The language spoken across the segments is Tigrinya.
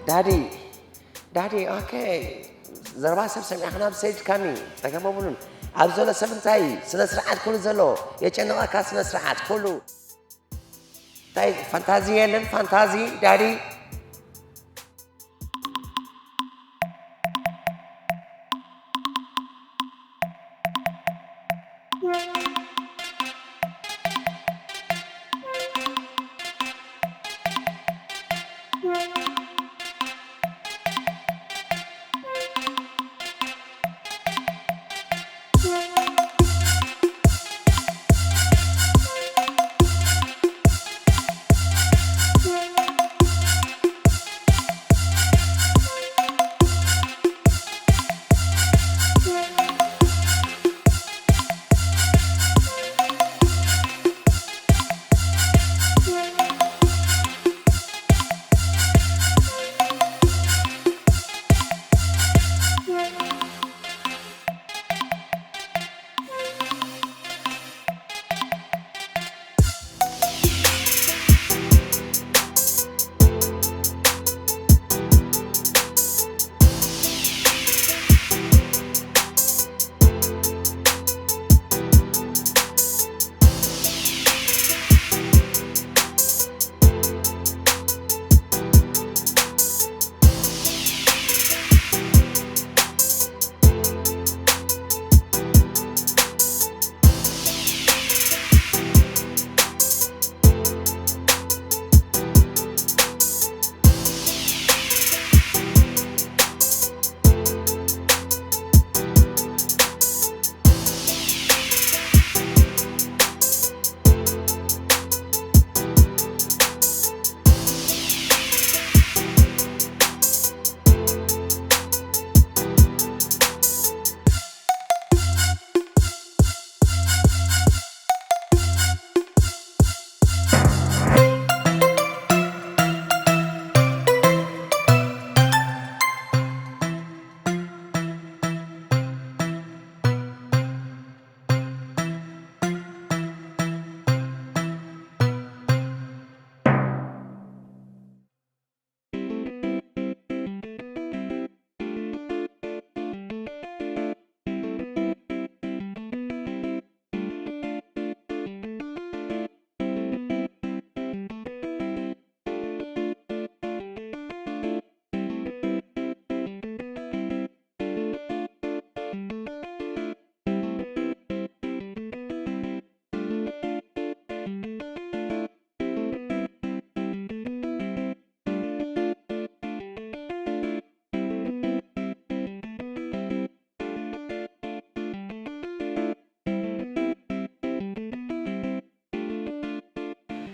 ዳዲ፣ ዳዲ፣ ኦኬ። ዘረባ ሰብ ሰሚዕካ ናብ ሰይድካኒ፣ ጸገም የብሉን። ኣብ ዘሎ ሰብ እንታይ እዩ? ስነ ስርዓት ኩሉ ዘሎ። የጨንቐካ ስነ ስርዓት ኩሉ። እንታይ ፋንታዚ የለን? ፋንታዚ፣ ዳዲ።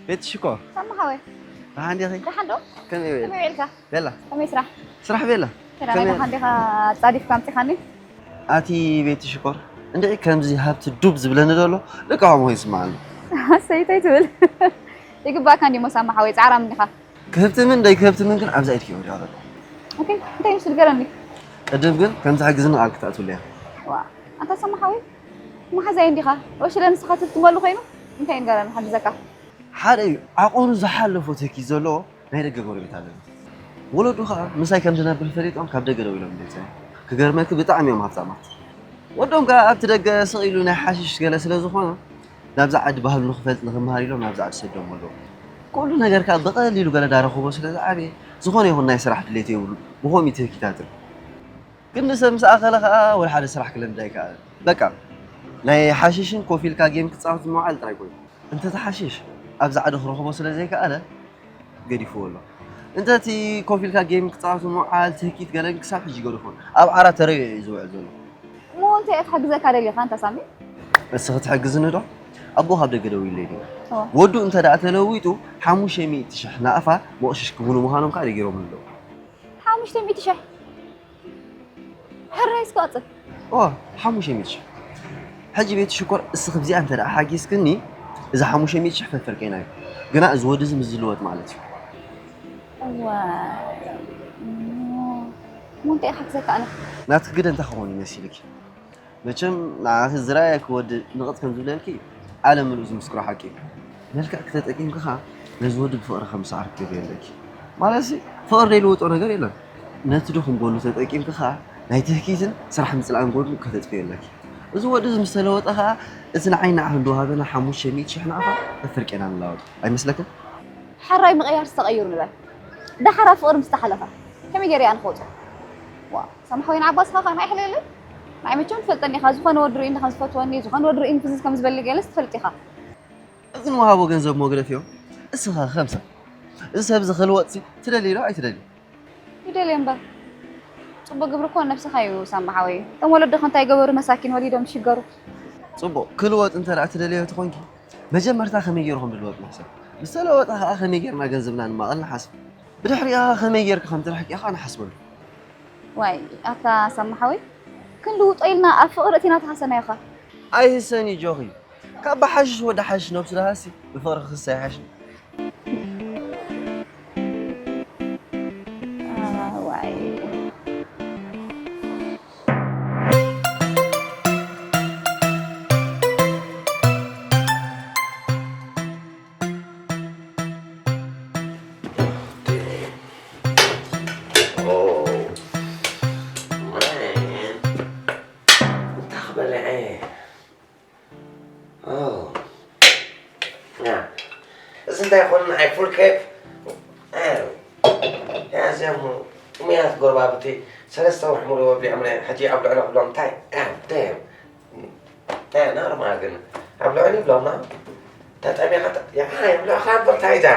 ቤቲ ሽኮር። ሳሚ ሓወይ። ደሓን ዲኺ? ደሓን ዶ? ከመይ ውዒልኪ? ከመይ ውዒልካ? ቤላ። ከመይ ስራሕ? ስራሕ ቤላ። ከመይ? ደሓን ዲኻ? ጻዲፍካ ኣምጺኻኒ? ኣቲ ቤቲ ሽኮር፣ እንድዒ ከምዚ ሃብቲ ዱብ ዝብለኒ ዘሎ ልቃዋሞ ይስምዓኒ። ኣሰይ፣ እንታይ ትብል? ይግባእካ እንዲሞ ሳሚ ሓወይ፣ ጻዕራም እንዲኻ። ክህብትምን ደይክህብትምን ግን ኣብዛ ኢድኪ ወዲቓ ዘሎ። ኦኬ፣ እንታይ ምስ ንገረኒ? ቅድም ግን ከምዚ ሓግዝኒ ቃል ክትኣትውለያ። ዋ፣ ኣንታ ሳሚ ሓወይ፣ መሓዛይ እንዲኻ። ወሽለ ንስኻ ትህብትመሉ ኮይኑ፣ እንታይ ንገረኒ ሓግዘካ? ሓደ እዩ፣ ዓቐኑ ዝሓለፎ ተኪ ዘለዎ ናይ ደገ ጎረቤት ኣለኒ። ወለዱ ኸኣ ምሳይ ከም ዝነብር ፈሊጦም ካብ ደገ ደው ኢሎም ይገልጽ። ክገርመኪ ብጣዕሚ እዮም ሃብታማት። ወዶም ከኣ ኣብቲ ደገ ስቕ ኢሉ ናይ ሓሽሽ ገለ ስለ ዝኾነ ናብዛ ዓዲ ባህሉ ንኽፈልጥ ንኽመሃር ኢሎም ናብዛ ዓዲ ሰዶም ኣለዉ። ኩሉ ነገር ከኣ ብቐሊሉ ገለ ዳረኽቦ ስለ ዝዓበየ ዝኾነ ይኹን ናይ ስራሕ ድሌት የብሉ። ብኸምኡ እዩ ተኪታትር። ግን ንሰብ ምስ ኣኸለ ከኣ ወላ ሓደ ስራሕ ክለምድ ኣይከኣለን። በቃ ናይ ሓሽሽን ኮፍ ኢልካ ጌም ክጻወት ምውዓል ጥራይ ኮይኑ። እንተ ተሓሽሽ ኣብዛ ዓዲ ክረኽቦ ስለ ዘይከኣለ ገዲፍዎ ኣሎ። እንተ እቲ ኮፍ ኢልካ ጌም ክጻወት ምውዓል ትህኪት ገለን ክሳብ ሕጂ ገዲፎ። ኣብ ዓራት ተረቢዑ እዩ ዝውዕል ዘሎ። እሞ እንታይ እየ ክሕግዘካ ደሊኻ እንታ ሳሚ? እስኺ ትሕግዝኒ ዶ? ኣቦ ካብ ደገ ደዊለይ ድዩ? እወ። ወዱ እንተ ደኣ ተለዊጡ ሓሙሽተ ሚእቲ ሽሕ ናቕፋ መቕሽሽ ክብሉ ምዃኖም ከኣ ነጊሮም ኣለዉ። ሓሙሽተ ሚእቲ ሽሕ? ሕራይ እስኪ ቀጽል። እወ፣ ሓሙሽተ ሚእቲ ሽሕ። ሕጂ ቤቲ ሽኮር እስኺ ብዚኣ እንተ ደኣ ሓጊዝክኒ፣ እዚ ሓሙሽተ ሚእቲ ሽሕ ፈድፈድከይና እዩ። ግና እዚ ወዲ እዚ ምስ ዝልወጥ ማለት እዩ። እዋይ፣ እሞ፣ እሞ እንታይ እየ ክሕግዘካ ኣነ? ናትኪ ግደ እንታይ ክኸውን እዩ መሲልኪ? መቸም ንዓኺ ዝረኣየኪ ወዲ ንቕጽ ከም ዝብለልኪ ዓለም ምሉእ ዝምስክሮ ሓቂ እዩ። መልክዕኪ ተጠቂምኪ ኸኣ ነዚ ወዲ ብፍቕሪ ከም ዝሰዓርክዮ ገይሩ ኣለኪ። ማለትሲ ፍቕሪ ዘይልውጦ ነገር የለን። ነቲ ድኹም ጎኑ ተጠቂምኪ ኸኣ ናይ ትህኪትን ስራሕ ምጽላእን ጎድኑ ከተጥፍዮ ኣለኪ። እዚ ወዲ እዚ ምስ ተለወጠ ኸኣ እቲ ንዓይ ንዓኺ እንደወሃበና ሓሙሽተ ሚእቲ ሽሕ ንዓኻ ፍርቄና ንላወጥ። ኣይመስለክን? ሕራይ ምቕያርስ ተቐይሩ ንበል። ደሓር ኣብ ፍቕሪ ምስ ተሓለፈ ከመይ ገይረ እያ ንኽወጾ? ዋ፣ ሳምሓ ወይ ንዓባስ ኻኻ ንዓይ ሕለለይ። ንዓይ መቸም ትፈልጠኒ ኢኻ፣ ዝኾነ ወዲ ርእዩ እንዳ ከም ዝፈትወኒ፣ ዝኾነ ወዲ ርእዩ ፍዝዝ ከም ዝበሊ ገለስ ትፈልጥ ኢኻ። እዚ ንወሃቦ ገንዘብ እሞ ግደፍዮ። እስኻ ከም ሰብ፣ እዚ ሰብ እዚ ክልወጥሲ ትደልዩ ዶ ኣይትደልዩ? ይደልየ እምበር። ጽቡቕ ግብሪ እኮ ነብስኻ እዩ ሳማ ሓወይ። እቶም ወለድኻ እንታይ ገበሩ መሳኪን ወሊዶም ይሽገሩ። ጽቡቕ ክልወጥ እንተ ደኣ ትደልዮ ተኾንኪ መጀመርታ ከመይ ገይሩ ከም ዝልወጥ ንሕሰብ። ምስ ተለወጠ ከኣ ከመይ ጌርና ገንዘብና ንማቐል ንሓስብ። ብድሕሪኣ ከመይ ጌርካ ከም ትርሕቅዮ ከኣ ንሓስበሉ። ዋይ ኣታ ሳማ ሓወይ ክንልውጦ ኢልና ኣብ ፍቕሪ እቲና ተሃሰናዮኻ። ኣይህሰን እዩ ጆኺ። ካብ ብሓሽሽ ወዲ ሓሽሽ ነብሱ ደሃሲ ብፍቕሪ ክኽሰ ይሓሽ። ዋይ እዚ እንታይ ይኾን ንዓይ ፉል ኬፕ ያዘሙ ጥሙያት ጎረባብቲ ሰለስተ ወርሒ ሙሉ ወብሊዖም ሕጂ ኣብ ልዕሎ ክብሎም እንታይ ጋም ደም እንታይ ናርማ ግን ኣብ ልዕሊ ይብሎምና ተጠሚኻ የብልዕኻ እምበር እንታይ ዳ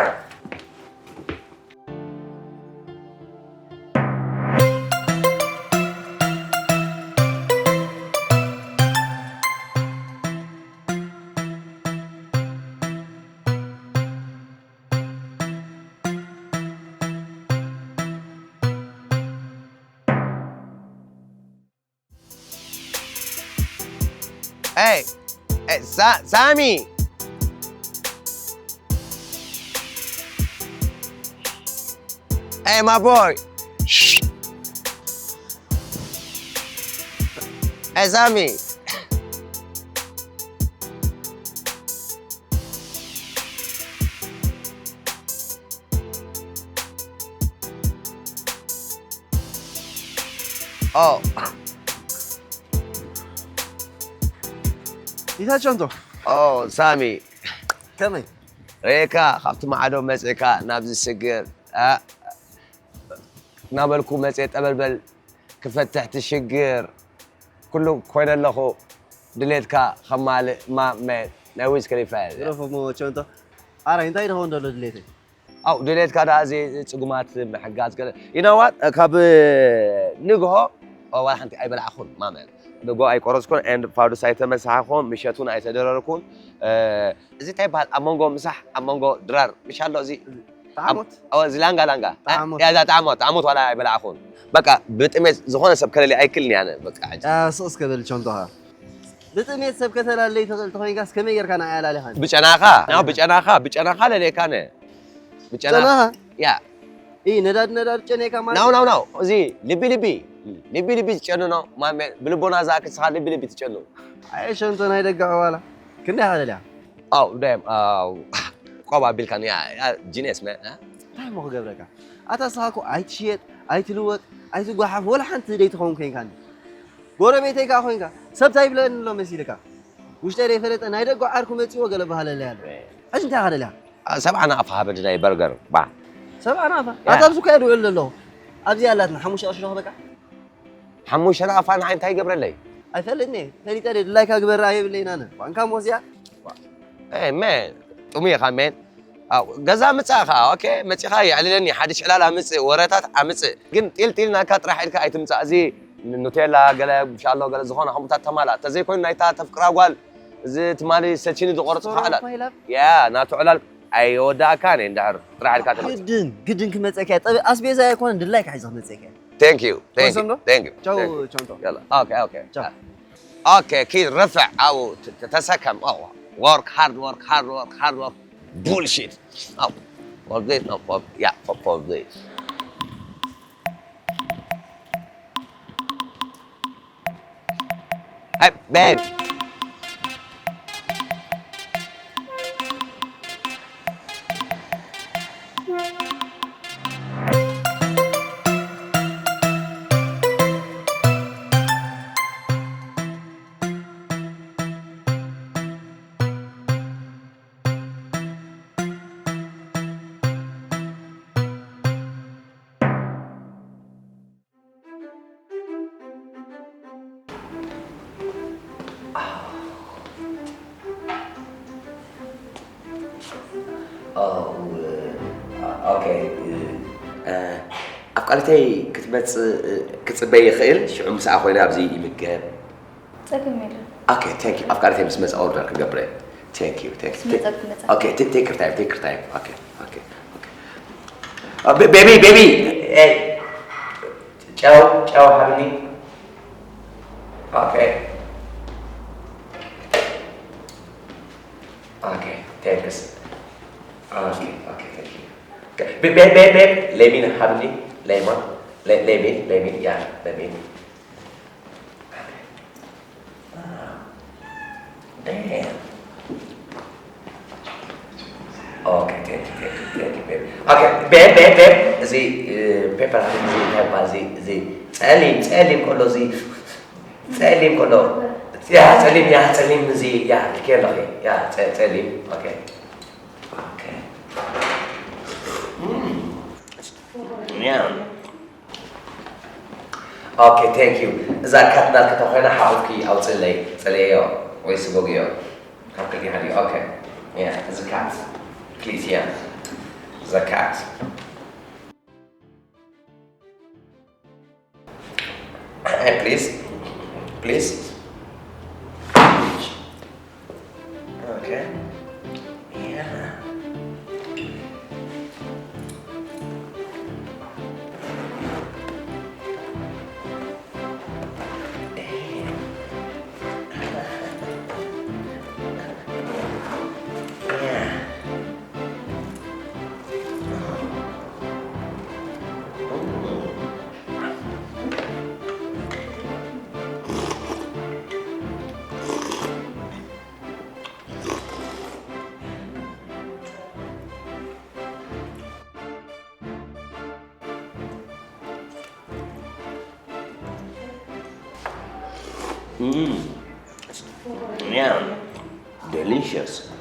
Hey, hey, Sa- Sammy. Hey, my boy. Hey, Sammy. Oh. ጌታቸው እንቶ Oh, ሳሚ ከመይ ሬካ ካብቲ ማዕዶ መፅእካ ናብዚ ስግር አ፣ እናበልኩ መፅእ ጠበልበል ክፈትሕ ትሽግር ኩሉ ኮይነ ኣለኹ ድሌትካ ከማልእ ማመ ናይ ዊዝ ከሊፋ ግረፎ ሞ ቸንቶ ኣራይ እንታይ ደኸውን ዘሎ ድሌተይ ኣው ድሌትካ ደኣ እዚ ጽጉማት ምሕጋዝ ገለ you know what ካብ ንግሆ ዋላ ሓንቲ ኣይበላዕኹን ማመ ንግሆ ኣይቆረጽኩን and ፋዱስ ኣይተመሳሓኹን ምሸቱን ኣይተደረርኩን እዚ እንታይ ይበሃል ኣብ መንጎ ምሳሕ ኣብ መንጎ ድራር ምሽ ኣሎ እዚ ጣዕሞት እዚ ላንጋ ላንጋ ጣዕሞት። ያዛ ጣዕሞት ጣዕሞት ዋላ ኣይበላዕኹን በቃ ብጥሜት ዝኾነ ሰብ ከለሊ ኣይክልን ያነ በቃ ሕጂ ስቕ እስከ በል ቸንቶኻ ብጥሜት ሰብ ከተላለይ ትኽእል ተኾይንካስ ከመይ ጌርካ ንዓይ ኣላሊኻኒ ብጨናኻ ናው ብጨናኻ ብጨናኻ ለሌካነ ብጨና ጨናኻ ያ ኢ ነዳድ ነዳድ ጨኔካ ማለት ናው ናው ናው እዚ ልቢ ልቢ ልቢ ልቢ ትጨኑ ነው ማሜ ብልቦና ዝኣክል ስኻ ልቢ ልቢ ትጨኑ ኣየ ሸንቶ ናይ ደገ ዕዋላ ክንደይ ሃለልያ ኣው ዳም ኣው ቆብ ኣቢልካ ያ ጂኔስ መ እንታይ እሞ ክገብረካ ኣታ ስኻ እኮ ኣይትሽየጥ ኣይትልወጥ ኣይትጓሓፍ ወላ ሓንቲ ደይ ትኸውን ኮይንካኒ ጎረቤተይ ከዓ ኮይንካ ሰብ እንታይ ይብለኒ ኣሎ መሲልካ ውሽጠይ ደይፈለጠ ናይ ደገ ዓርኩ መፂዎ ገለ ባህለለያ ኣሎ ሕጂ እንታይ ሃለልያ ሰብዓ ናቕፋ ሃበኒ ናይ በርገር ባ ሰብዓ ናቕፋ ያ። ኣታ ኣብዚ ኮያ ድውዕል ኣለኹ ኣብዚ ኣላትና ሓሙሽተ ቅርሺ ዶ ክበቃ ሓሙሽተ ናቕፋ ንዓይ እንታይ ይገብረለይ ኣይፈልጥኒ ፈሊጠ ደ ድላይካ ግበራ የብለይና ነ ዋንካ ሞዝያ ኤ መን ጥሙይ ኢኻ መን ኣው፣ ገዛ ምጻእ ኸዓ ኦኬ መጺኻ የዕልለኒ ሓድሽ ዕላል ኣምጽእ ወረታት ኣምጽእ ግን ጢልጢል ናካ ጥራሕ ኢልካ ኣይትምጻእ እዚ ኑቴላ ገለ ሻሎ ገለ ዝኾነ ከምኡታት ተማላእ ተዘይኮይኑ ናይታ ተፍቅራ ጓል እዚ ትማሊ ሰልቺኒ ዝቆረጽ ኸዓ ዕላል ያ ናቱ ዕላል ኣይወዳእካን እየ እንድሕር ጥራሕ ኢልካ ተመጽእ ግድን ግድን ክመፀካ ጠበ ኣስቤዛ ኣይኮነ ድላይካ ሒዘ ክመፀካ Thank you, thank ወሰን ዶ? you, thank you. ቻው ቻንቶ يلا. Okay, okay. ቻው Okay, كي رفع او ت- تتسكم او work hard, work hard, work hard, work bullshit. Oh, for this, no, for yeah, for, for this. Hey, babe. ኦኬ። ኣፍቃሪተይ ክትመጽእ ክጽበይ ይኽእል፣ ሽዑ ምሳኣ ኮይነ ኣብዚ ይምገብ። ጸገም የለን። ኦኬ፣ thank you። ኣፍቃሪተይ ምስ መጻ ኦርደር ክገብረ። Thank you, thank you። ምስ መጻ ክትመጻ። ኦኬ፣ take your time, take your time። ኦኬ፣ ኦኬ፣ ኦኬ። ቤቢ፣ ቤቢ፣ ጨው፣ ጨው ሃብኒ። ኦኬ። ኦኬ፣ thanks። ኦኬ፣ ኦኬ፣ thank you። ቤ-፣ ቤ-፣ ቤ-፣ ቤ-፣ ሌሚን ሃብኒ፣ ሌሞን፣ ሌ-፣ ሌሚን፣ ሌሚን፣ ያ፣ ሌሚን። Damn. ኦኬ፣ thank you, thank you, thank you, babe። ኦኬ፣ babe፣ babe፣ babe፣ እዚ፣ እ፣ ፔፐር ሃብኒ፣ እዚ እንታይ ይባሃል? እዚ፣ እዚ ጸሊም፣ ጸሊም ከሎ፣ እዚ ጸሊም ከሎ፣ ያ፣ ጸሊም፣ ያ፣ ጸሊም፣ እዚ፣ ያ፣ ልክየ ኣለኺ። ያ፣ ጸ-፣ ጸሊም። ኦኬ። ኦኬ። እም። ያ። ኦኬ፣ thank you። እዛ ካት ናትኪ ተኾይና ሓቑፍኪ ኣውፅእለይ፣ ጸልየዮ ወይ ስጎግዮ። ካብ ክልቲኡ ሓደ። ኦኬ። ያ፣ እዚ ካት። ፕሊዝ፣ ያ። እዛ ካት። Hey, please. Please. Okay. Yeah. Damn. Yeah. Mm. Yeah. Delicious.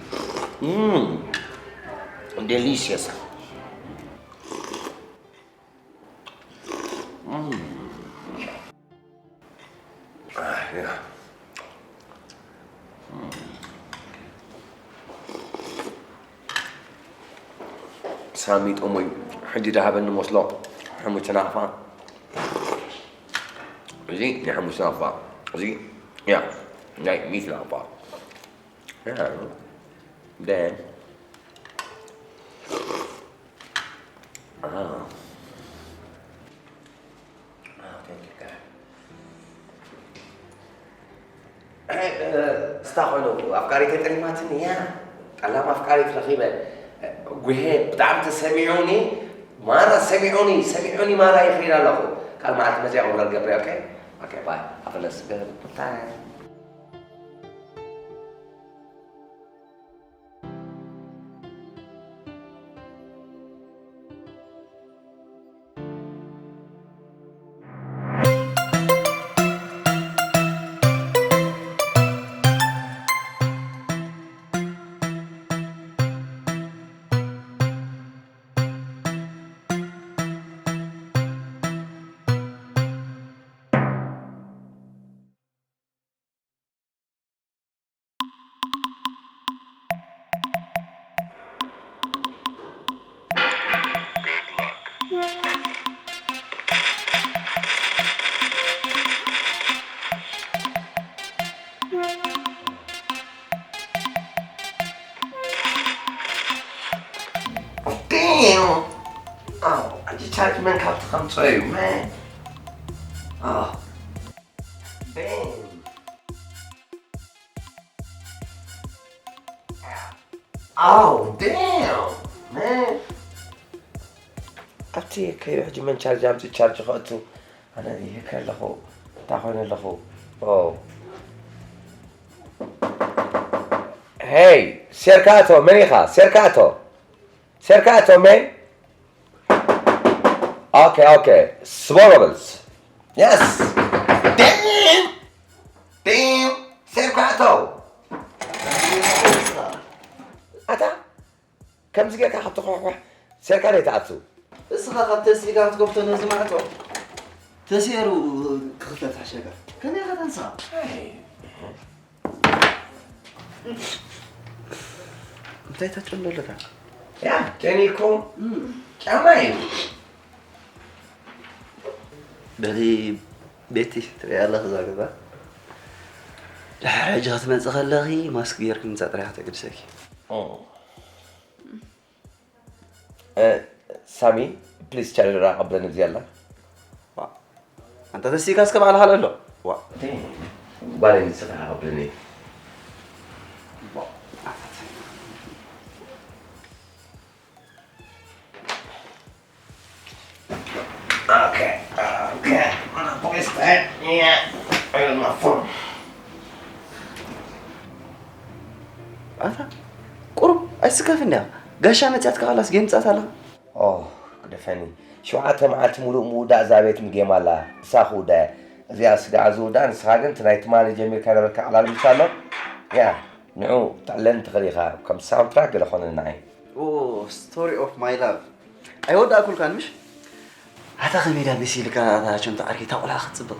Mm. Delicious. Mm. Ah, yeah. Mm. ሳሚ ጥሙይ ሕጂ ደሃበኒ መስሎ። ሕሙች ናቕፋ። እዚ ናይ ሕሙች ናቕፋ። እዚ፣ ያ፣ ናይ ሚት ናቕፋ። ያ። ደን። Ah. Ah, thank you, God. እስታ ኮይኑ ኣፍቃሪተይ ጠሊማትኒ እያ። ጠላም ኣፍቃሪት ረኺበ። ጉሄ ብጣዕሚ ተሰሚዑኒ። ማራ ሰሚዑኒ፣ ሰሚዑኒ ማራ ይኽእል ኣለኹ። ካልእ መዓልቲ መዚኣ ክብረር ገብረ፣ ኦኬ? ኦኬ፣ ባይ። ሃቭ አ ናይስ ዴይ። Damn! Oh, I just charge man ካብቲ ከምፅኦ እዩ man. Oh. Damn. Oh, damn, man. ኣብቲ ከይዱ ሕጂ መን ቻርጅ ኣምፂ ቻርጅ ከእቱ ኣነ ይህከ ኣለኹ። እንታይ ኮይነ ኣለኹ? ኦ። ሄይ፣ ሴርካቶ መን ኢኻ? ሴርካቶ። ሴርካቶ መን? ኦኬ፣ ኦኬ። ስቦሮብልስ። የስ። ዴም! ዴም! ሴርካቶ! ኣታ፣ ከምዚ ጌርካ ካብ ትኹሕኳሕ ሴርካ ደይትኣቱ። እስኻ ካብ ተስኢልካ ክትከፍቶ ነዚ ማዕጾ። ተስኢሩ ክኽፈት ሓሸካ። ከመይ ኢኻ ተንስኻ? ኣይ። እንታይ ተጨንዶ ኣለካ? ያ ጀኒ እኮ ጫማ እዩ። በሊ ቤቲ ትሪኣ ኣለኽ እዛ ገዛ። ድሕሪ ሕጂ ክትመጽእ ከለኺ ማስክ ጌርኪ ምምጻእ ጥራይ ከተገድሰኪ። ሳሚ ፕሊስ ቻርጀር ኣቐብለኒ እዚ ኣላ። ኣንታ ተሲእካ እስከ ባዕልኻ ኣሎ። ዋ። ጓለይ ንስኻ ኣቐብለኒ። Okay, okay. I'm gonna put this back here. I'm gonna put ኣታ ቁሩብ ኣይስከፍን ድያ? ጋሻ መጽያትካ ኸላስ ጌም ጻት ኣለኻ። ኦ፣ ግደፈኒ። ሸውዓተ መዓልቲ ሙሉእ ምውዳእ እዛ ቤት ጌም ኣላ። እሳ ክውዳእ እያ። እዚኣ ስጋዕ ዝውዳእ፣ ንስኻ ግን እቲ ናይ ትማሊ ጀሚርካ ነበርካ ዕላል ምስ ኣሎ፣ ያ፣ ንዑ ተዕለን ትኽእል ኢኻ። ከም ሳውንትራክ ገለ ኾነኒ ንዓይ። ኦ፣ ስቶሪ ኦፍ ማይ ላቭ። ኣይወዳእኩልካን ምሽ? ኣታ ከመይ ድያ መሲልካ፣ ኣታ ቸንቶ ዓርከይ፣ እታ ቆልዓ ክትጽብቕ።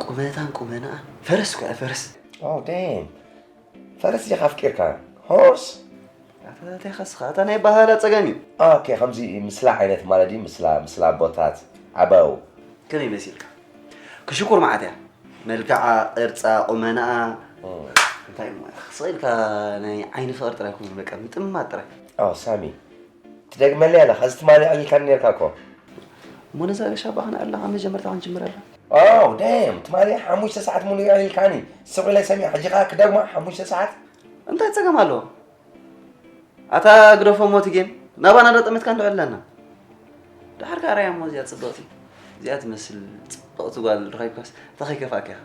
ቁመታን ቁመናኣን። ፈረስ እኮ እያ፣ ፈረስ። ኦ፣ ዴም። ፈረስ ዲኻ ኣፍቂርካ? ሆርስ? ኣታ እንታይ ኸስኻ? ኣታ ናይ ኣበሃህላ ጸገም እዩ። ኦኬ፣ ከምዚ ምስላ ዓይነት ማለት ድዩ? ምስላ፣ ምስላ ኣቦታት፣ ኣበው። ከመይ መሲልካ? ክሽኩር መዓት እያ። መልክዓ፣ ቅርጻ፣ ቁመናኣ። እም። እንታይ እሞ፣ ስቕ ኢልካ ናይ ዓይኒ ፍቕሪ ጥራይ ኮይኑ፣ በቃ፣ ምጥማት ጥራይ። ኦ፣ ሳሚ። ትደግመለይ ኣለኻ፣ እዚ ትማሊ ኣዕሊልካኒ ነርካ እኮ። እሞ ነዛ ገሻ ባኽና ኣለኻ መጀመርታ ክንጅምር ኣላ። ኦ፣ ዴም፣ ትማሊ ሓሙሽተ ሰዓት ሙሉእ ኣዕሊልካኒ። ስቕ ኢለ ሰሚዐ፣ ሕጂ ኸኣ ክደግማ ሓሙሽተ ሰዓት? እንታይ ጸገም ኣለዎ? ኣታ ግደፎ እሞ እቲ ጌም፣ ናባና ዶ ጠመትካ እንዶ ኣለና? ደሓር ከኣ ራያ እሞ እዚኣ ጽብቕቲ፣ እዚኣ ትመስል ጽብቕቲ ጓል ረኺብካስ፣ እንታይ ከይከፍኣካ ኢኻ?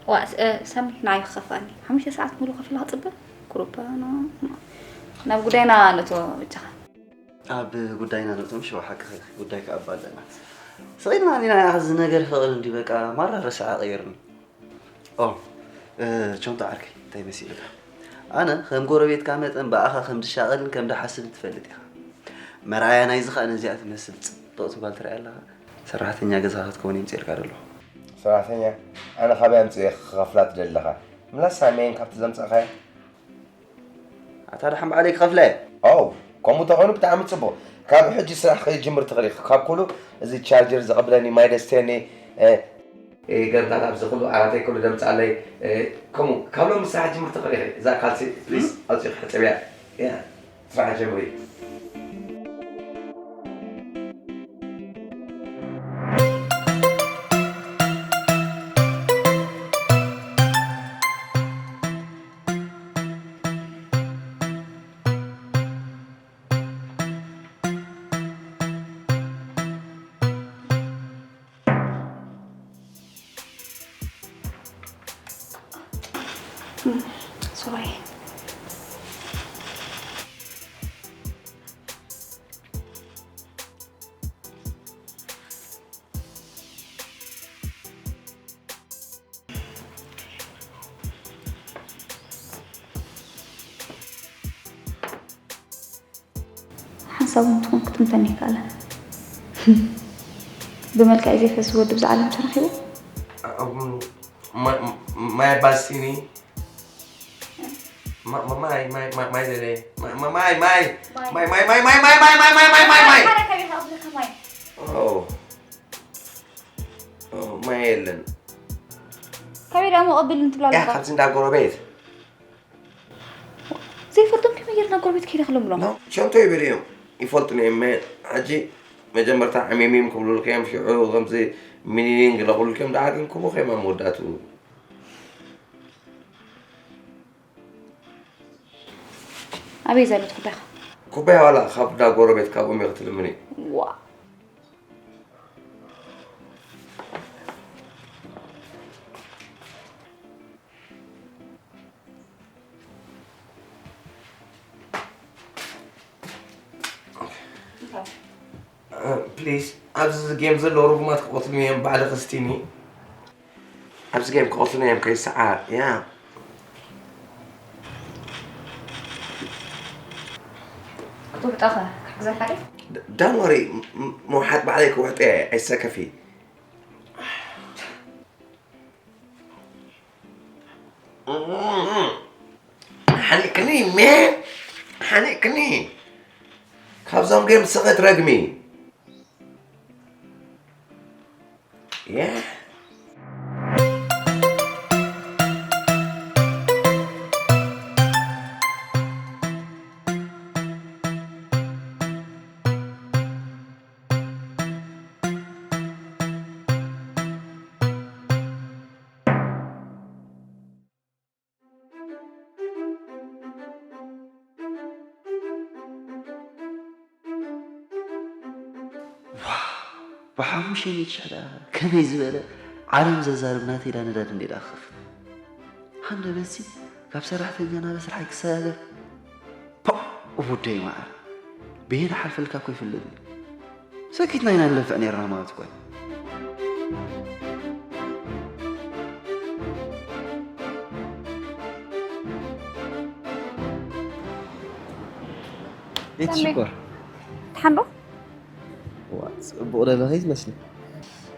ዋእ፣ እ፣ ሳሚ፣ ንዓይ ክኸፍኣኒ። ሓሙሽተ ሰዓት ሙሉ ከፍላ ክጽበ? ቁሩብ፣ ኖ፣ ኖ። ናብ ጉዳይና ነቶ ብቻኻ። ኣብ ጉዳይና ነቶም ሽዋ ሓቂ ጉዳይ ከኣባ ኣለና። ስቕ ኢልና ኢና ሕዚ ነገር ፍቕሪ እንዲ በቃ ማራ ረስዓ ቀይርኒ። ኦ፣ እ፣ ቾንቶ ዓርከይ፣ እንታይ መሲልካ? ኣነ ከም ጎረቤትካ መጠን ብኣኻ ከም ድሻቐልን ከም ድሓስብን ትፈልጥ ኢኻ። መርኣያ ናይዚ ኸኣ ነዚኣ ትመስል ጽብቕቲ ጓል ትርኢ ኣለኻ። ሰራሕተኛ ገዛኻ ክትከውን እየ ምጽኤልካ ዘለኹ። ሰራሕተኛ? ኣነ ካበይ ኣምጽኤ ክኸፍላ ትደሊ ኣለኻ? ምላስ ሳሜን ካብቲ ዘምጻእካዮ? ኣታ ደሓን ባዕለይ ክኸፍላ እየ። ኦው፣ ከምኡ እንተኾይኑ ብጣዕሚ ጽቡቕ። ካብ ሕጂ ስራሕ ከይጅምር ትኽእል ኢኺ። ካብ ኩሉ እዚ ቻርጀር ዘቐብለኒ፣ ማይ ደስትየኒ፣ እ፣ እ፣ ገርታት ኣብዚ ኩሉ ዓራተይ ኩሉ ደምጻለይ፣ እ፣ ከምኡ ካብ ሎሚ ስራሕ ጅምር ትኽእል ኢኺ። እዛ ካልሲ ፕሊስ ኣውጺኺ ሕጸብያ። ያ፣ ስራሕ ጀምሪ። ሶሪ። ሓንሳብ እውን ትኹን ክትምተኒ ኣይከኣለን። ብመልክዐይ ዘይፈሲ ወዲ ብዛ ዓለም ተረኺቡ? እም፣ ማይ፣ ማይ ባስቲኒ። ማ-፣ ማ-፣ ማይ፣ ማይ፣ ማይ፣ ማይ ደለ። ማ-፣ ማ-፣ ማይ፣ ማይ። ማይ። ማይ፣ ማይ፣ ማይ። ሓደ ከቢርካ ክብለካ ማይ። ኦ። ኦ፣ ማይ የለን። ከመይ ደኣ እሞ ቀብልን ትብላ ያ፣ ኣለኻ? ካብዚ እንዳ ጎረቤት። ዘይፈልጦም ከመይ ጌርና ጎረቤት ከይደ ክለምሎም? ኖ፣ ሸንቶ ይበሉ እዮም። ይፈልጡኒ እዮም። መ-፣ ሕጂ መጀመርታ ዕሚሚም ክብሉልካ እዮም፣ ሽዑ ከምዚ ሚኒኒን ግለ ክብሉልካ እዮም። ደሓር ግን ክቡኽ እዮም ኣብ መወዳእትኡ። ኣበይ ዘሎ እቲ ኩባያኻ? ኩባያ ዋላ ካብ እንዳ ጎረቤት ካብኦም እየ ክትልምኒ። ዋ። ፕሊዝ፣ ኣብዚ ጌም ዘለዉ ርጉማት ክቐትሉኒ እዮም፣ ባዕሊ ክስቲኒ። ኣብዚ ጌም ክቐትሉኒ እዮም፣ ከይሰዓር፣ ያ። ክትውሕጦኸ ክሕግዘካ ድየ? ድ-፣ ዳን ወሪ፣ ም-፣ ም-፣ ምውሓጥ ባዕለይ ክውሕጦ እየ፣ ኣይሰከፊ። ሓኒቅኒ፣ ሜ፣ ሓኒቅኒ። ካብዞም ጌም ስቐት ረግሚ። Yeah. ዋው! ብሓሙሽተ ሚእቲ ሽሕ ደኣ ከመይ ዝበለ ዓለም ዘዛርብ ናተይ ዳ ነዳዲ እንዴ ዳ ክኸፍል። ሃንደበትሲ ካብ ሰራሕተኛ ናብ ኣስርሓይ ክሰጋገር። ፖ! ውደይ መዓር። ብሄር ሓልፈልካ እኮ ይፍለጥ እዩ። ሰኪትና ኢና ንለፍዕ ነይርና ማለት እኮ እዩ። ቤት ሰመይ። ሽኮር። ትሓንዶ? ዋ፣ ጽቡቕ ደለኺ ትመስሊ።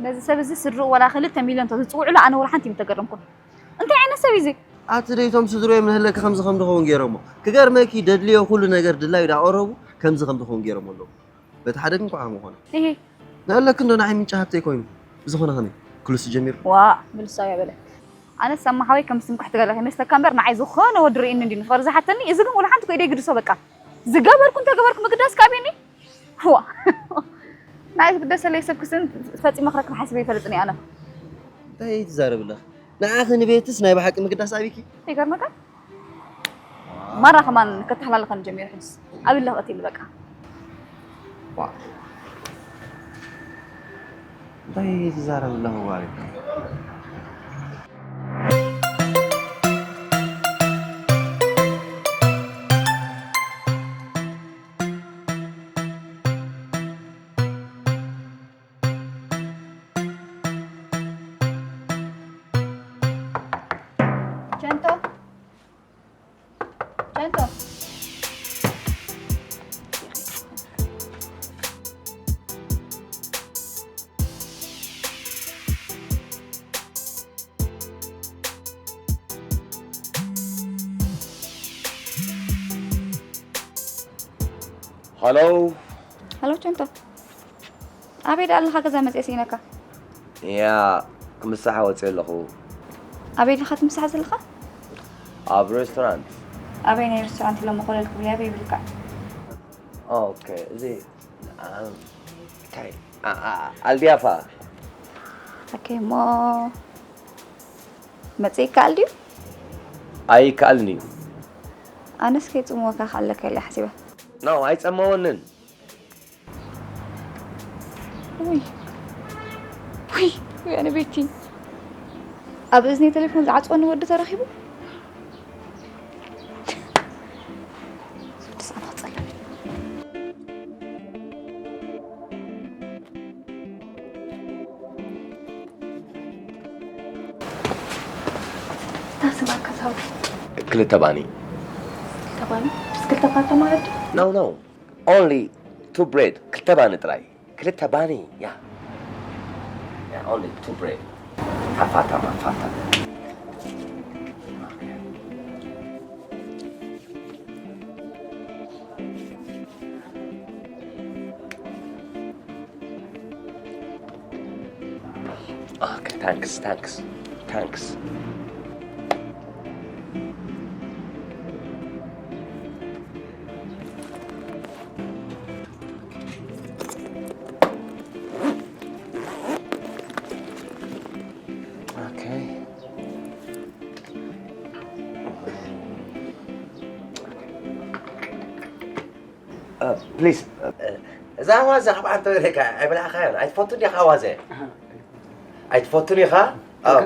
ነዚ ሰብ እዚ ስድርኡ ዋላ ክልተ ሚልዮን እንተዝጽውዕሉ ኣነ ወላ ሓንቲ ኣይምተገረምኩን። እንታይ ዓይነት ሰብ እዩ እዚ? ኣቲ ደይቶም ስድርኡ እዮም ንህለኪ ከምዚ ከም ዝኸውን ገይሮሞ። ክገርመኪ ደድልዮ ኩሉ ነገር ድላዩ ዳቐረቡ ከምዚ ከም ዝኸውን ገይሮሞ ኣለዉ። በቲ ሓደ ግን ኳዓ ምኾነ። እሂ። ንህለኪ እንዶ ንዓይ ምንጪ ሃብተይ ኮይኑ። ብዝኾነ ከመይ? ክልሱ ጀሚሩ። ዋ፣ ምልሳው ያበለ። ኣነስ ኣማሓወይ ከም ስንኩሕ ትገለ ከይመስለካ እምበር ንዓይ ዝኾነ ወዲ ርእይኒ እንዲ ንፈር ዝሓተኒ፣ እዚ ግን ወላ ሓንቲ ኮይደ ይግድሶ በቃ። ዝገበርኩ እንተገበርኩ ምግዳስ ካብኒ። ዋ። ናይ ዝግደሰለይ ሰብ ክስን ፈጺመ ክረክብ ሓሲበ ይፈልጥን እየ ኣነ። እንታይ ትዛረቢ ኣለኺ? ንዓኺ ንቤትስ ናይ ብሓቂ ምግዳስ ኣቢኪ? ይገርመካ? ማራ ከማን ከተሓላልኸኒ ጀሚሩ ሕጅስ። ኣብ ኢለ ክእትይሉ በቃ። ዋ። እንታይ ትዛረቢ ኣለኺ ጓል? ቸንቶ፣ ቸንቶ። ሃሎ። ሃሎ ቸንቶ። ኣበይ ደኣ ኣለኻ? ገዛ መጽየ ስኢነካ። ያ፣ ክምሳሕ ወጽየ ኣለኹ። ኣበይ ኣለኻ ትምሳሕ ዘለኻ? ኣብ ሬስቶራንት። ኣበይ ናይ ሬስቶራንት ኢሎም ኮለል ክብል ኣበይ ይብልካ? ኦኬ፣ እዚ፣ ኣ፣ እንታይ፣ ኣ፣ ኣ፣ ኣልዲያፋ። ኦኬ፣ እሞ መጽእ ይከኣል ድዩ? ኣይከኣልን እዩ። ኣነስ ከይጽምወካ ክኣለካ ኢለ ሓሲበ። ኖ፣ ኣይጸመወንን። ውይ፣ ውይ፣ ውይ፣ ኣነ ቤቲ። ኣብ እዝኒ ቴሌፎን ዝዓጽወኒ ወዲ ተረኺቡ? ስድስት ሰዓት ክጸልም። እንታይ ስማካ ሳውዲ? ክልተ ባኒ። ክልተ ባኒ? ብስ ክልተ ፓታ ማለት ድዩ? No, no. Only two bread. ክልተ ባኒ ጥራይ። ክልተ ባኒ፣ ያ። ያ፣ only two bread. ሃፋታ፣ ሃፋታ። Okay, thanks, thanks, thanks. Okay. Uh, please. Uh, እዛ ኣዋዘ ካብ ኣንተ ወደካ ኣይበላዕካዮን። ኣይትፈቱን ዲኻ ኣዋዘ? ኣይትፈቱን ኢኻ? Oh.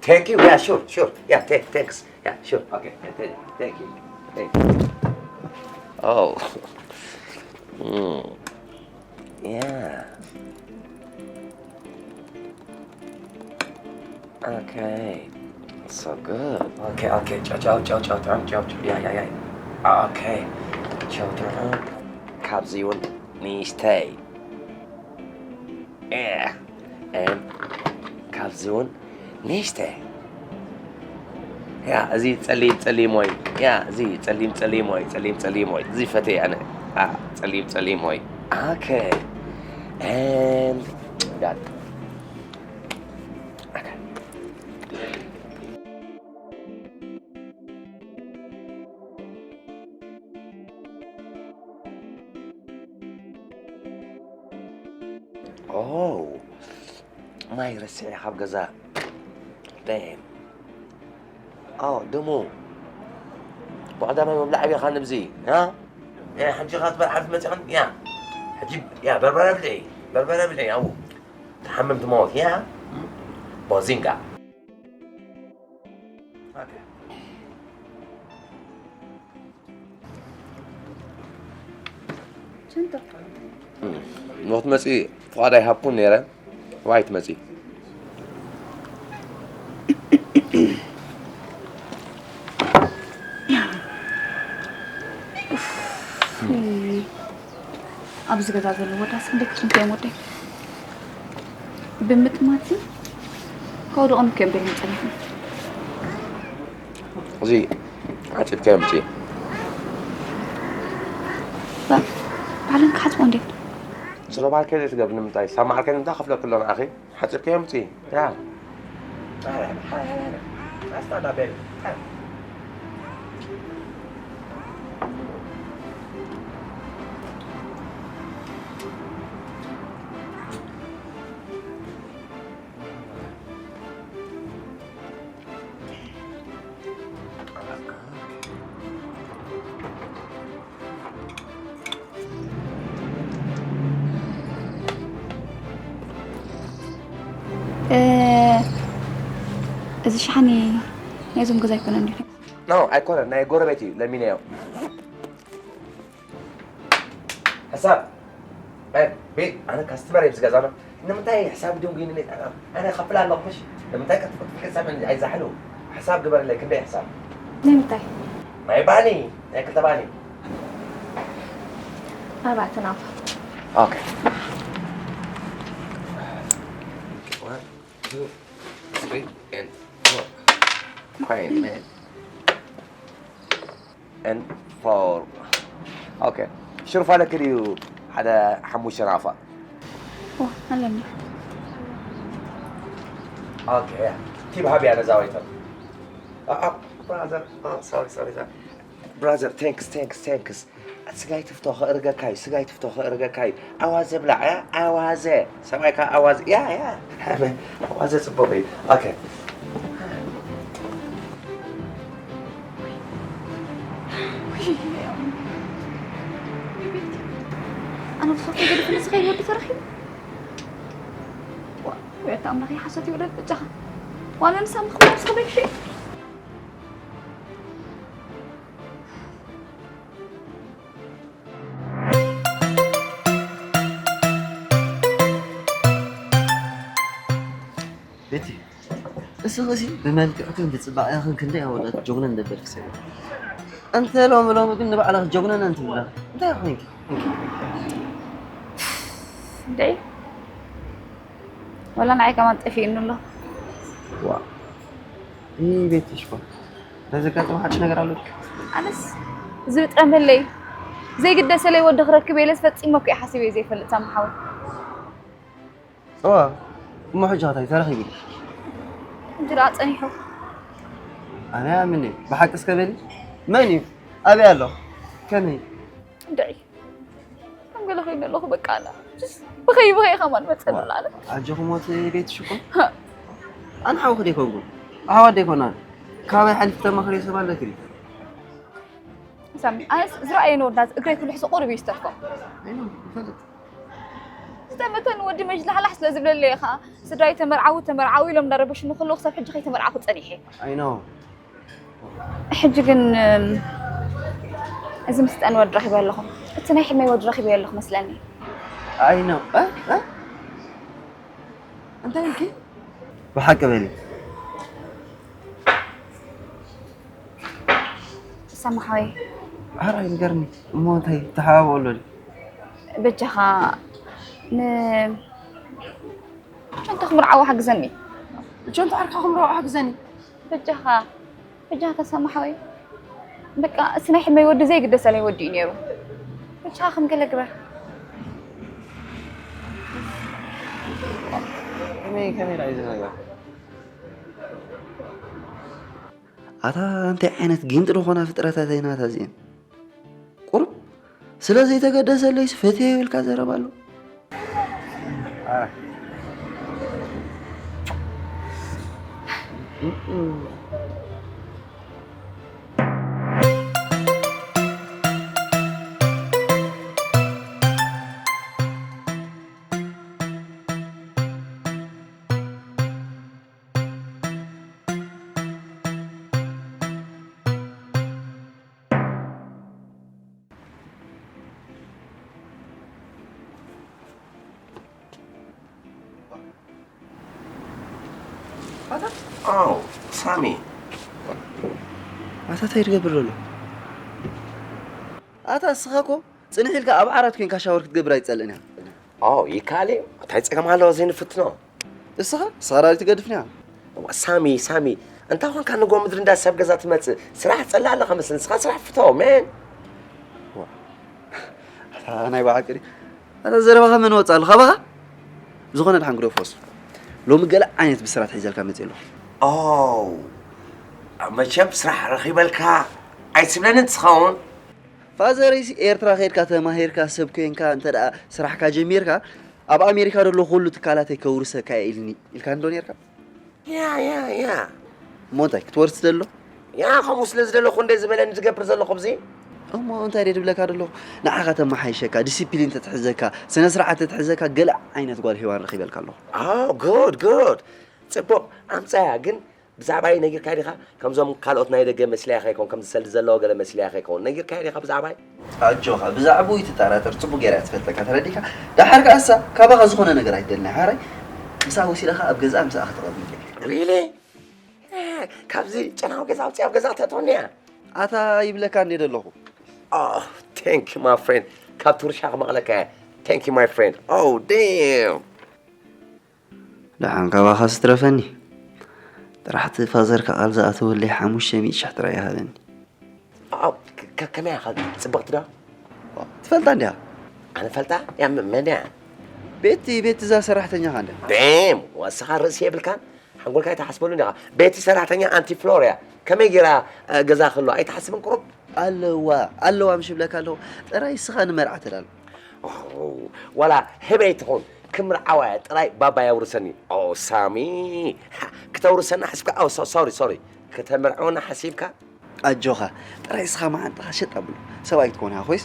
Thank you. Yeah, sure, sure. Yeah, th- thanks. Yeah, sure. Okay. Th- th- Thank you. Thank you. Oh. Mm. Yeah. Okay. So good. Okay, okay. Chow, chow, chow, chow, chow, chow, chow. Yeah, yeah, yeah. Okay. Chow, chow, chow. ካብዚ እውን ንእሽተይ። Yeah. And ካብዚ እውን ንእሽተይ። ያ፣ እዚ ጸሊም ጸሊም ወይ፣ ያ፣ እዚ ጸሊም ጸሊም ወይ፣ ጸሊም ጸሊም ወይ፣ እዚ ፈትየ ኣነ። ኣ፣ ጸሊም ጸሊም ወይ okay and done. Okay. Oh. ማይ ረሲዐ ካብ ገዛ ደም ኣዎ ደሞ ብቐዳማይ መብላዕ ቢኻ ንብዚ ያ ሓጂ ኻትበልዓ ትመፅእን ያ ሕጂ ያ በርበረ ብልዒ በርበረ ብልዒ ኣው ተሓምም ትመወት ያ ቦዚንጋ ንክትመፂ ፍቓድ ኣይሃብኩን ነይረ። ዋይ ትመፂ። ኣብዚ ገዛ ዘሎ ወዳስ ክንደይ ክፅንቶ እዮም ወደይ ብምጥማት ከወደቑ ንክዮም ደልዮም ፀኒሖም እዚ ዓፂድካዮ ምፂ ባዕለን ክሓፅቦ እንዴ ስለ ባርከ ዘይትገብ ንምንታይ ሳብ መዓርከ ንምንታይ ከፍለክ ኣሎ ንዓኺ ሓፂድካዮ ምፂ ያ እዚ ሸሓኒ ናይዞም ገዛ ኣይኮነን ድዩ? ኖ ኣይኮነን ናይ ጎረቤት እዩ ለሚነዮ ሕሳብ ቤት ኣነ ካስትመር እየ ዝገዛና ንምንታይ ሕሳብ ድንጉይኒ ኣነ ከፍል ኣለኹ ምሽ ንምንታይ ቀጥቅጥልክ ሰብ ኣይዛሕሉ ሕሳብ ግበርለይ ክንደይ ሕሳብ ናይ ምንታይ ናይ ባኒ ናይ ክልተ ባኒ ኣርባዕተ ናፋ Okay. One, two, three, and four. Quiet, man. And four. Okay. ሽሩፋ ለክ ድዩ ሓደ ሓሙሽተ ናፋ ኣለኒ Okay, yeah. ቲብ ሃብያ ነዛ ወይተር ብራዘር ሶሪ ሶሪ ብራዘር ቴንክስ ቴንክስ ቴንክስ ስጋይ ትፍቶ ከእርገካ እዩ ስጋይ ትፍቶ ከእርገካ እዩ ኣዋዘ ብላዕ ኣዋዘ ሰማይካ ኣዋዘ ያ ያ ኣዋዘ ፅቡቅ እዩ okay ኣነ ብሶፍ ገድፍ ንስኸይ ወዲ ተረኺቡ ወታ ኣምላኸይ ሓሶት ይውረድ ብጫኻ ዋላ ንሳ ምኽባብ ስኸበይ ክሸይ ቤቲ እስኺ እዚ ብመልክዕክን ብፅባቐኽን ክንደይ ኣወዳት ጀጉነን ነበር ክሰብ እንተ ሎሚ ሎሚ ግን ንባዕላ ጀጉነን እንትብላ እንታይ ኮይንኪ እንዴ ወላ ንዓይ ከማን ጠፊእኒ ኣሎ ዋ ይህ ቤት ሽኮር ተዘጋጥም ሓድሽ ነገር ኣሎ ኣነስ ዝብጠመለይ ዘይግደሰለይ ወዲ ክረክብ ኢለስ ፈፂመ እኮ ሓሲበ ዘይፈልጥ ሳምሓወይ እዋ እሞ ሕጂ ኸታይ ተረኺቡ እንድኣ ፀኒሑ ኣነ ኣምን ብሓቂ እስከ በሊ መን እዩ ኣበይ ኣሎ ከመይ እንድዒ ከም ገለ ኮይኑ ኣለኹ በቃ ኣላ ብኸይ ብኸይ ከማን መፀኒ ኣለ ኣጆኹም ሞት ቤት ሽኮር ኣነ ሓውኺ ደይኮንኩ ኣሕዋት ደይኮናን ካባይ ሓሊፍ ተማኽሪ ሰብ ኣለኪ ሳሚ ኣነስ ዝረኣየ ንወዳት እግረይ ክልሕሱ ቁሩብ እዩ ዝተርፎ ይፈልጥ ዝተመተኒ ወዲ መጅላሕላሕ ስለ ዝብለለየ ከዓ ስድራይ ተመርዓዊ ተመርዓዊ ኢሎም እንዳረበሽኒ ከለዉ ክሳብ ሕጂ ከይተመርዓኹ ፀኒሐ I know ሕጂ ግን እም፣ እዚ ምስጠን ወዲ ረኺበ ኣለኹ እቲ ናይ ሕልመይ ወዲ ረኺበ ኣለኹ መስለኒ I know እንታይ ኢልኪ ብሓቂ በሊ ሰማሓወይ ሓራይ ንገርኒ እሞ እንታይ ተሓባብኦ ኣሎ ድዩ በጃኻ ን ሸንተ ክምርዓዊ ሓግዘኒ እጆን ተዓርካ ክምርዓዊ ሓግዘኒ በጃኻ በጃኻ ተሰማሓወይ በቃ እቲ ናይ ሕልመይ ወዲ ዘይግደሰለይ ወዲ እዩ ነይሩ ቻ ከም ገለ ግበር። ከመይ ከመይ ዳዩ እዚ ነገር? ኣታ እንታይ ዓይነት ጊንጢ ዝኾና ፍጥረታት ኣይናታ እዚኤን? ቁሩብ ስለ ዘይተገደሰለይስ ፈትየዮ ኢልካ ዘረባ ኣሎ። ኣው ሳሚ ኣታ እንታይ ትገብር ዘሎ? ኣታ እስኻ እኮ ጽንሕ ኢልካ ኣብ ዓራት ኮንካ ሻወር ክትገብር ኣይትጸልእን ኢኻ። ኣው ይካል እዩ። እንታይ ጸገም ኣለዎ ዘይንፍትኖ? እስኻ እስኻ ዳኣ ትገድፍኒ ኢኻ። ሳሚ ሳሚ እንታይ ኾንካ ንጎ ምድሪ እንዳ ሰብ ገዛ ትመጽእ? ስራሕ ጸላ ኣለኻ መስለኒ። ንስኻ ስራሕ ፍቶ መን ኣታ ናይ ብሓቂ ድዩ? ኣታ ዘረባኻ መን ወጻሉ ካባኻ? ብዝኾነ ድሓን ግደፎስ። ሎሚ ገለ ዓይነት ብስራት ሒዘልካ መጽእ ኣለኹ። ኣው መቸም ስራሕ ረኺበልካ ኣይትብለንን ትኸውን? ፋዘረይሲ ኤርትራ ከይድካ ተማሂርካ ሰብ ኮንካ እንተ ደኣ ስራሕካ ጀሚርካ ኣብ ኣሜሪካ ዘሎ ኩሉ ትካላተይ ከውርሰካ እየ ኢልኒ ኢልካ እንዶ ነርካ? ያ ያ ያ እሞ እንታይ ክትወርስ ደሎ? ያ ከምኡ ስለ ዝደለኹ እንደ ዝበለኒ ዝገብር ዘለኹ ብዚ እሞ እንታይ ደይ ድብለካ ደለኹ ንዓኻ ተመሓይሸካ ዲሲፕሊን ተትሕዘካ ስነ ስርዓት ተትሕዘካ ገለ ዓይነት ጓል ሄዋን ረኺበልካ ኣለኹ። ኣው ጉድ ጉድ ጽቡቕ ኣምጻያ ግን ብዛዕባይ ነጊርካያ ዲኻ? ከምዞም ካልኦት ናይ ደገ መስልያ ከይከውን፣ ከምዚ ሰልዲ ዘለዎ ገለ መስልያ ከይከውን ነጊርካያ ዲኻ ብዛዕባይ? ኣጆኻ ብዛዕባኡ ኣይትጠራጠር፣ ጽቡቕ ገይራ እያ ትፈልጠካ፣ ተረዲእካ? ደሓር ከኣ እሳ ካባኻ ዝኾነ ነገር ኣይትደልን እያ፣ ሓራይ? ምሳኣ ወሲዳ ከኣ ኣብ ገዝኣ ምሳኣ ከተቐምጥ እያ። Really? ካብዚ ጨናዊ ገዛ ኣውፅኣ ኣብ ገዛ ክተእትወኒ እያ። ኣታ ይብለካ እንዴ ዘለኹ። Oh, thank you my friend። ካብቲ ውርሻ ክመቕለካ እየ። Thank you my friend። Oh, damn። ደሓን ካባኻ ዝትረፈኒ ጥራሕ እቲ ፋዘርካ ቃል ዝኣተወለይ ሓሙሽተ ሚእቲ ሽሕ ጥራይ ይሃበኒ። ኣው፣ ከ- ከ- ከመይ ኢኻ? ጽብቕቲ ዶ? ትፈልጣ እንዲያ? ኣነ ፈልጣ? እያ ም- መን እያ? ቤቲ ቤቲ እዛ ሰራሕተኛኻ እንዲያ? ደም ወስኻ ርእሲ የብልካን ሓንጎልካ ኣይትሓስበሉን ኢኻ። ቤቲ ሰራሕተኛ ኣንቲ ፍሎር እያ። ከመይ ጌራ እ፣ ገዛ ክህልዋ ኣይትሓስብን ቁሩብ? ኣለዋ ኣለዋ ምሽ ይብለካ ኣለኹ። ጥራይ እስኻ ንመርዓ ተዳሎ። ኦ፣ ዋላ ህበይ ትኹን ክምርዓዋ እያ ጥራይ ባባ የውርሰኒ። ኦ ሳሚ ሃ፣ ክተውርሰና ሓሲብካ? ኦ ሶ- ሶሪ ሶሪ ክተምርዕወና ሓሲብካ? ኣጆኻ ጥራይ እስኻ መዓንጣኻ ሸጥ ኣብሎ ሰብኣይ ክትኮን ኢኻ ኮይስ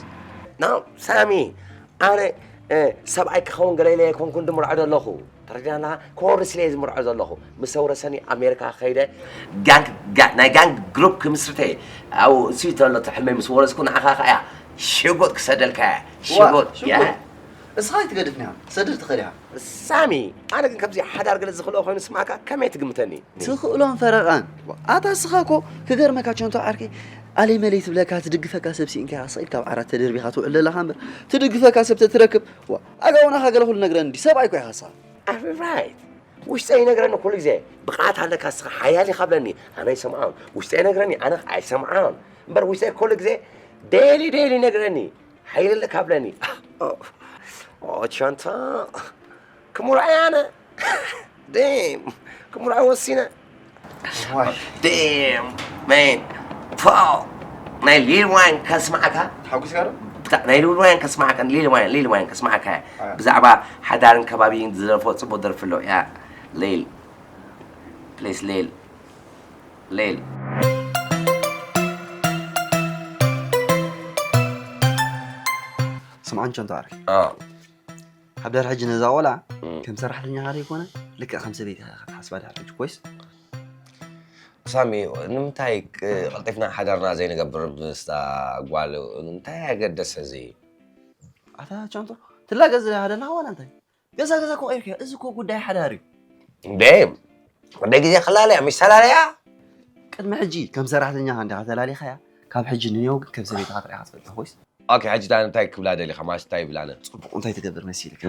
ኖ ሳሚ ኣነ እ፣ ሰብኣይ ክኸውን ገለ ኢለ ኣይኮንኩን ድምርዖ ዘለኹ ተረዲናና ክወርስ ኢለ ዝምርዖ ዘለኹ ምስ ኣውረሰኒ ኣሜሪካ ከይደ ጋንግ ጋ- ናይ ጋንግ ግሩፕ ክምስርተ ኣብኡ እሱ ተሎ ሕልመይ ምስ ወረስኩ ንዓኻ ከኣ ሽጉጥ ክሰደልካ እያ ሽጉጥ እያ እስኻ ኣይትገድፍኒ ኢኻ ሰድር ትኽእል ኢኻ ሳሚ ኣነ ግን ከምዚ ሓዳር ገለ ዝኽልኦ ኮይኑ ስማዕካ ከመይ ትግምተኒ ትኽእሎን ፈረቓን ኣታ እስኻ እኮ ክገርመካ ቸንቶ ዓርከይ ኣለይ መለይ ትብለካ ትድግፈካ ሰብ ሲኢንካ ኢኻ ስቕ ኢልካ ኣብ ዓራት ተደርቢኻ ትውዕል ዘለኻ እምበር ትድግፈካ ሰብ ተትረክብ ኣጋውናኻ ገለ ኩሉ ነግረኒ እንዲ ሰብኣይ እኮ ኢኻ እስኻ ኣረ ራይት ውሽጠይ ይነግረኒ ኩሉ ግዜ ብቕዓት ኣለካ እስኻ ሓያል ኢኻ ብለኒ ኣነ ኣይሰምዖን ውሽጠይ ይነግረኒ ኣነ ኣይሰምዖን እምበር ውሽጠይ ኩሉ ግዜ ዴሊ ዴሊ ይነግረኒ ሓይሊ ኣለካ ብለኒ ኦቸንታ ክሙርዓይ ኣነ ደም ክሙርዓይ ወሲነ ደም መን ፖ ናይ ሊል ዋይን ከስማዕካ ተሓጒስካ ዶ? ብታ- ናይ ሊል ዋይን ከስማዕካ ሊል ዋይን ሊል ዋይን ከስማዕካ እያ። ብዛዕባ ሓዳርን ከባቢን ዝደረፎ ፅቡቅ ደርፊ ኣሎ እያ ሊል ፕሊስ ሊል ሊል ስምዓን ቸንቶ ዓርከይ ሓዳር ሕጂ ነዛ ቆልዓ ከም ሰራሕተኛኻ ዘይኮነ ልክዕ ከም ሰበይቲ ኢኻ ክትሓስባ ድሕር ሕጂ ኮይስ ሳሚ ንምንታይ ቀልጢፍና ሓዳርና ዘይንገብር ምስታ ጓል እንታይ ኣገደሰ እዚ ኣታ ቻንቶ ትላገዝ ዘለኻ ደለኻ ዋላ እንታይ ገዛ ገዛ እኮ ቀይርካዮ እዚ እኮ ጉዳይ ሓዳር እዩ እንዴ ወደ ግዜ ክላለያ ምስ ተላለያ ቅድሚ ሕጂ ከም ሰራሕተኛኻ እንዲኻ ተላሊኻያ ካብ ሕጂ ንኔው ግን ከም ሰበይትኻ ጥራይ ኢኻ ትፈልጣ ኮይስ ኦኬ ሕጂ ታ እንታይ ክብላ ደሊኻ ማሽ እንታይ ይብላነ ጽቡቕ እንታይ ትገብር መሲልካ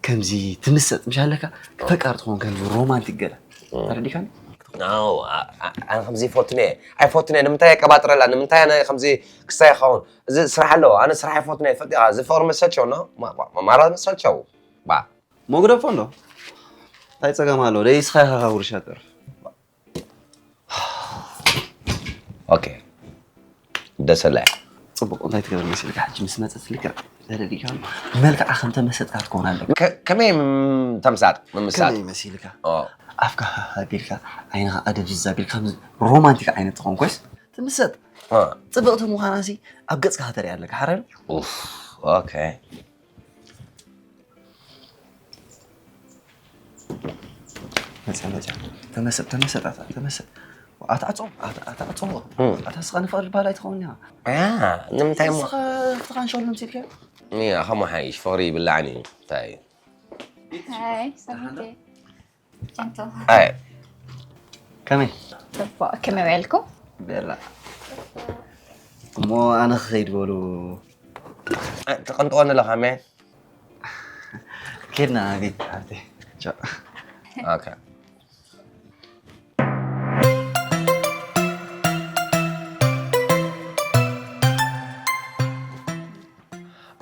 ከምዚ ትምሰጥ ምሽ ኣለካ ፈቃር ትኾን ከምዚ ሮማንቲክ ገለ ተረዲካኒ ኣነ ከምዚ ይፈቱን እየ ኣይፈቱን እየ ንምንታይ የቀባጥረላ ንምንታይ ኣነ ከምዚ ክስታይ ይኸውን እዚ ስራሕ ኣለዎ ኣነ ስራሕ ይፈቱን እየ ፈጢኻ እዚ ፍቕሪ መሰልቸው ነው ማራ መሰልቸው ባ መጉደፎ ኣሎ እንታይ ፀገም ኣሎ ደይ ስኻ ኢኻ ውርሻ ጥር ኦኬ ደሰላ ፅቡቅ እንታይ ትገብር መሲልካ ሕጂ ምስ መፀት ልክዕ ተረዲካ መልክዓ ከም ተመሰጥካ ትከውን ኣለካ ከመይ ተምሳጥ ምምሳጥ ከመይ መሲልካ ኣፍካ ኣቢልካ ዓይንካ ኣደብዝዝ ኣቢልካ ሮማንቲክ ዓይነት ትኾን ኮይስ ትምሰጥ ፅብቅቲ ምዃና ሲ ኣብ ገፅካ ከተርኢ ኣለካ ሓረ ኦኬ መፀ መፀ ተመሰጥ ተመሰጥ ኣታ ተመሰጥ ኣታዕፅዎ ኣታዕፅዎ ኣታ ስኻ ንፍቅሪ ባል ኣይትኸውን ኢኻ ንምንታይ እሞ ስኻ ፍትኻ ንሸሉ ምሲልካ ከምኡ ሓይሽ ፍቅሪ ይብላዕኒ እዩ እንታይ እዩ Hi, Sabite. Gentle. ኣይ ከመይ ጽቡቕ ከመይ ውዒልኩም? በላ እሞ ኣነ ክኸይድ በሉ ተቐንጥወኒ ኣለኻ መ ኬድና ቤት ሓብቲ ቻው ኦኬ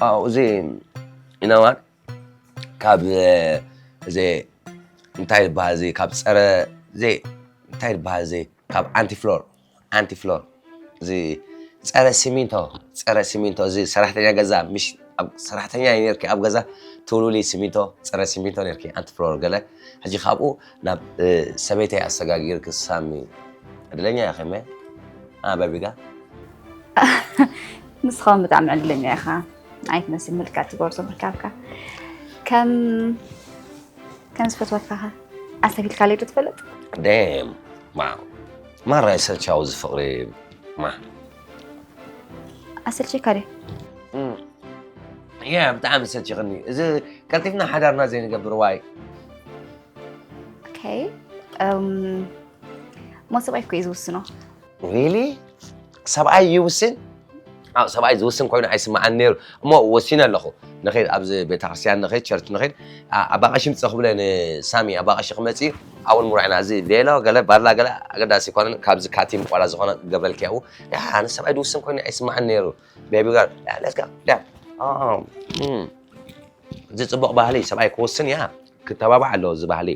ኣው እዚ you know what ካብ እዚ እንታይ ዝበሃል እዚ ካብ ፀረ እዚ እንታይ ዝበሃል እዚ ካብ ኣንቲፍሎር ኣንቲፍሎር እዚ ፀረ ሲሚንቶ ፀረ ሲሚንቶ እዚ ሰራሕተኛ ገዛ ምሽ ሰራሕተኛ ነርኪ ኣብ ገዛ ትውሉሊ ሲሚንቶ ፀረ ሲሚንቶ ነርኪ ኣንቲፍሎር ገለ ሕጂ ካብኡ ናብ ሰበይተይ ኣሰጋጊርኪ ሳሚ ዕድለኛ ኢኺ መ ኣበቢጋ ንስኻ ብጣዕሚ ዕድለኛ ኢኻ ኣይትመስል ምልካት ትገብር ምርካብካ ከም ከም ዝፈትወካ ኣስተቢልካ ለይ ዶ ትፈልጥ ደም ማራ ይሰልቻው እዚ ፍቅሪ ማ ኣሰልቸካ ደ ያ ብጣዕሚ ሰልችኽኒ እዚ ቀልጢፍና ሓዳርና ዘይንገብር ዋይ ኦኬ እም፣ ሞ ሰብኣይ እኮ እዩ ዝውስኖ ሪሊ ሰብኣይ ይውስን ኣብ ሰብኣይ ዝውስን ኮይኑ ኣይስምዓን ነይሩ እሞ ወሲነ ኣለኹ ንኸይድ ኣብዚ ቤተክርስትያን ንኸይድ ቸርች ንኸይድ ኣባቐሺ ምፀ ክብለ ንሳሚ ኣባቐሺ ክመፅ እዩ ኣውን ሙርዕና እዚ ቬሎ ገለ ባላ ገለ ኣገዳሲ ይኮነን ካብዚ ካቲም ቆላ ዝኾነ ገብረልኪ ኣብኡ ኣነ ሰብኣይ ዝውስን ኮይኑ ኣይስምዓን ነይሩ ቤቢ ጋር let's go ዝፅቡቕ ባህሊ ሰብኣይ ክወስን እያ ክተባባዕ ኣለዎ እዚ ባህሊ